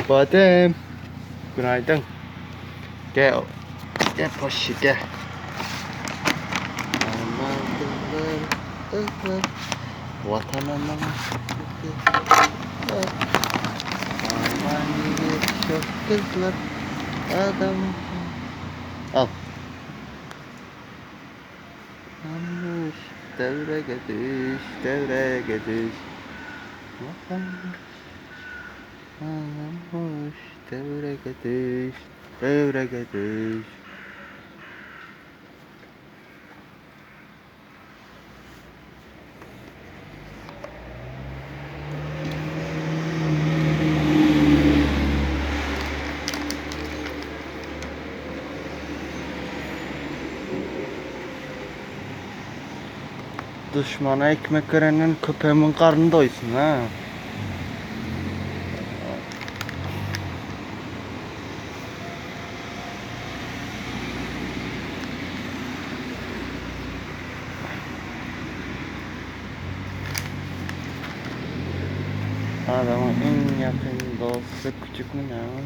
Badem. Günaydın. Gel. Gel paşa gel. Aman kızlar, kızlar. Vatanımın kızlar. Aman yigit çok kızlar. Adam. Al. Yanlış devre gidiş, devre gidiş. Vatandaş yanlış devre gidiş, devre gidiş. Duşmana ekmek berenden köpegimin garny doýsun ha. Adamyň iň ýakyn dosty küçükmi näme?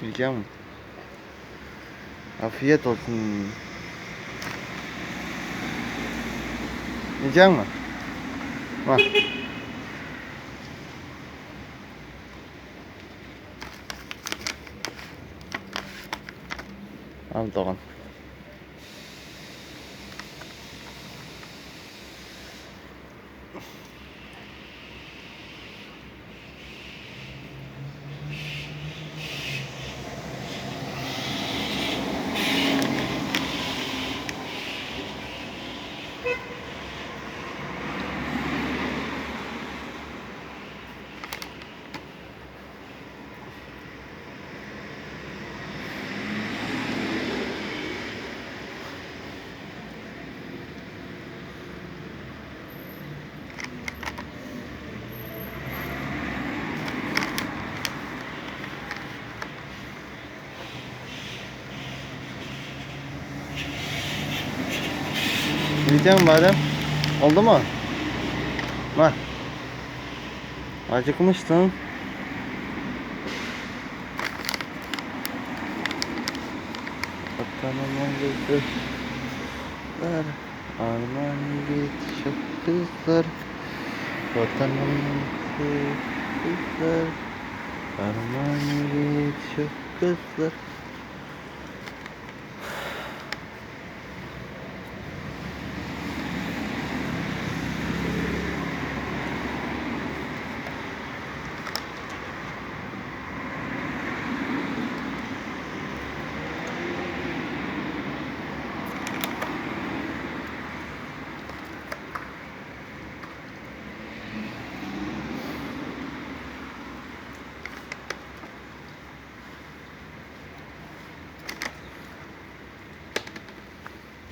Bilýäňmi? Afiyet olsun. Iýýäňmi? Bak. Al dogan. Yiyeceğim badem. Oldu mu? Bak. Acıkmıştın. Vatanımın kızlar, armağan yiğit çok kızlar. Vatanımın kızlar, armağan yiğit çok kızlar.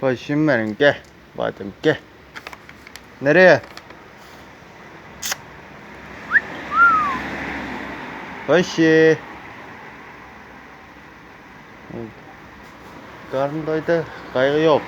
Başım benim gel. Badem gel. Nereye? Başı. Garn doýdy, gaýgy ýok.